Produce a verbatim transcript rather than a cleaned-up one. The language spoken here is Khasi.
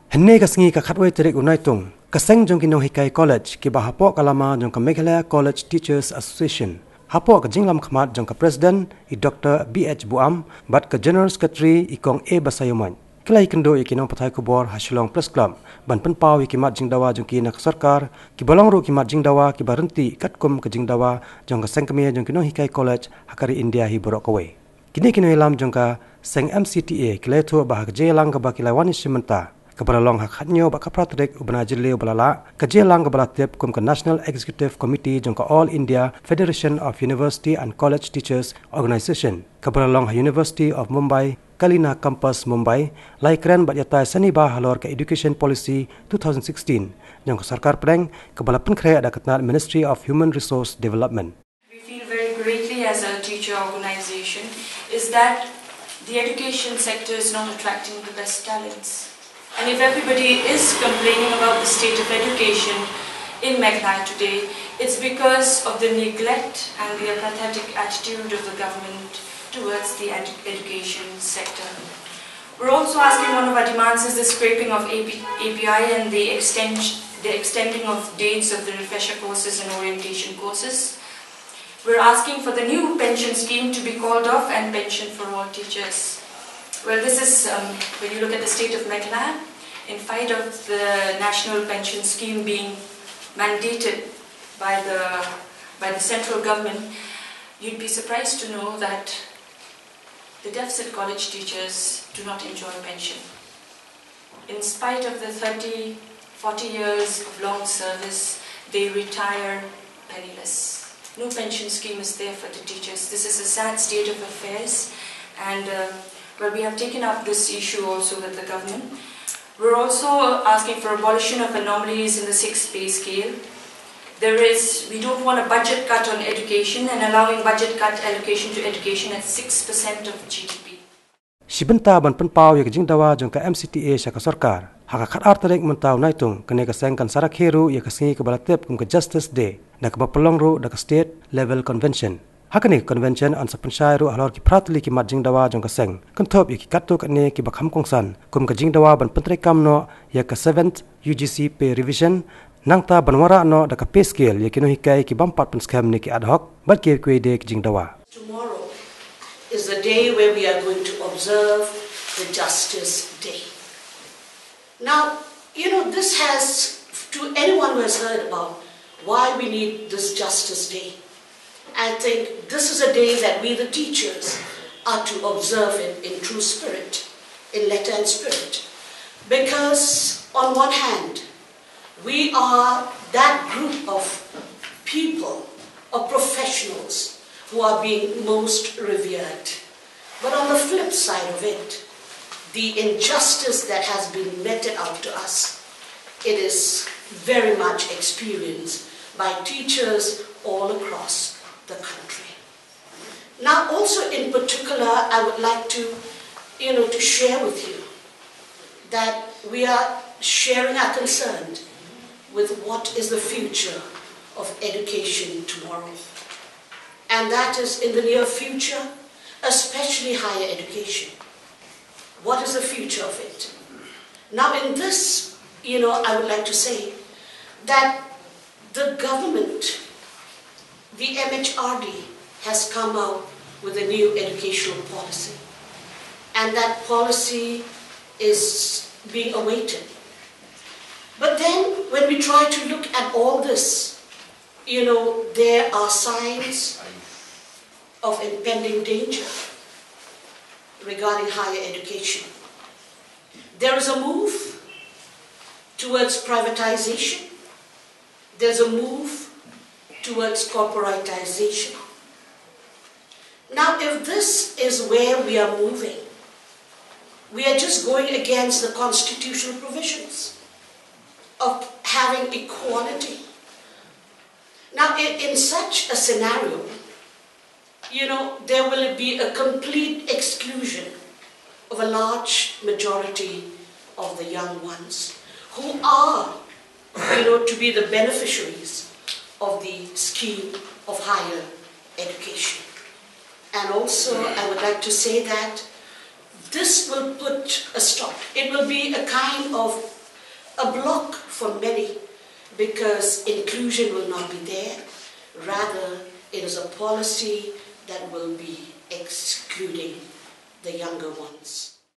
Hynne ka sngi ka khatwei tarik u Naitung, ka seng jong ki nonghikai college kiba hapoh ka lama jong ka Meghalaya College Teachers Association, hapoh ka jinglam khmat jong ka President i Doctor B H Buam bad ka General Secretary i Kong A Basaiawmoit, ki la ïakynduh ïa ki nongpathai khubor ha Shillong Press Club ban pynpaw ïa ki mat jingdawa jong ki na ka sorkar, kiba long ruh ki mat jingdawa kiba ryntih katkum ka jingdawa jong ka seng kmie jong ki nonghikai college ha ka ri India hi baroh kawei. Kine ki nongïalam jong ka seng M C T A ki la ïathuh ba ha ka jingïalang kaba ki la wan ïashim mynta, kaba la long ha ka khathynñiew bad ka phra tarik u bnai Jylliew ba la lah, ka jingïalang kaba la tip kum ka National Executive Committee jong ka All India Federation of University and College Teachers Organisation, kaba la long ha University of Mumbai, Kalina Campus, Mumbai, la ïakren bad ïatai sani bha halor ka Education Policy two thousand sixteen jong ka sorkar pdeng, kaba la pynkhreh da ka tnad Ministry of Human Resource Development. We feel very greatly as a teacher organization is that the education sector is not attracting the best talents. And if everybody is complaining about the state of education in Meghalaya today, it's because of the neglect and the apathetic attitude of the government towards the ed- education sector. We're also asking, one of our demands is the scraping of A P, A P I and the extension, the extending of dates of the refresher courses and orientation courses. We're asking for the new pension scheme to be called off and pension for all teachers. Well, this is, um, when you look at the state of Meghalaya, in spite of the national pension scheme being mandated by the, by the central government, you'd be surprised to know that the deficit college teachers do not enjoy pension. In spite of the thirty, forty years of long service, they retire penniless. No pension scheme is there for the teachers. This is a sad state of affairs, and uh, well, we have taken up this issue also with the government. We're also asking for abolition of anomalies in the sixth pay scale. There is, we don't want a budget cut on education and allowing budget cut allocation to education at six percent of G D P. Shi bynta ban pynpaw ïa ka jingdawa jong ka M C T A sha ka sorkar, ha ka khatar tarik mynta u Naitung, kane ka seng kan sa rakhe ruh ïa ka sngi kaba la tip kum ka Justice Day, da kaba pynlong ruh da ka State Level Convention. Ha kane ka convention yn sa pynshai ruh halor ki phra tylli ki mat jingdawa jong ka seng, kynthup ïa ki katto katne kiba kham kongsan, kum ka jingdawa ban pyntreikam noh ïa ka seventh U G C pay revision, nangta ban wanrah noh da ka pay scale ïa ki nonghikai ki bym pat pynskhem ne ki ad hoc, bad kiwei kiwei de ki jingdawa. Tomorrow is the day where we are going to observe the Justice Day. Now, you know, this has, to anyone who has heard about why we need this Justice Day, I think this is a day that we, the teachers, are to observe in, in true spirit, in letter and spirit. Because, on one hand, we are that group of people, of professionals, who are being most revered. But on the flip side of it, the injustice that has been meted out to us, it is very much experienced by teachers all across the country. Now, also in particular, I would like to, you know, to share with you that we are sharing our concern with what is the future of education tomorrow. And that is in the near future, especially higher education. What is the future of it? Now, in this, you know, I would like to say that the government, the M H R D, has come out with a new educational policy. And that policy is being awaited. But then, when we try to look at all this, you know, there are signs of impending danger regarding higher education. There is a move towards privatization. There's a move towards corporatization. Now, if this is where we are moving, we are just going against the constitutional provisions of having equality. Now, in, in such a scenario, you know, there will be a complete exclusion of a large majority of the young ones who are, you know, to be the beneficiaries of the scheme of higher education. And also, I would like to say that this will put a stop. It will be a kind of a block for many, because inclusion will not be there. Rather, it is a policy that will be excluding the younger ones.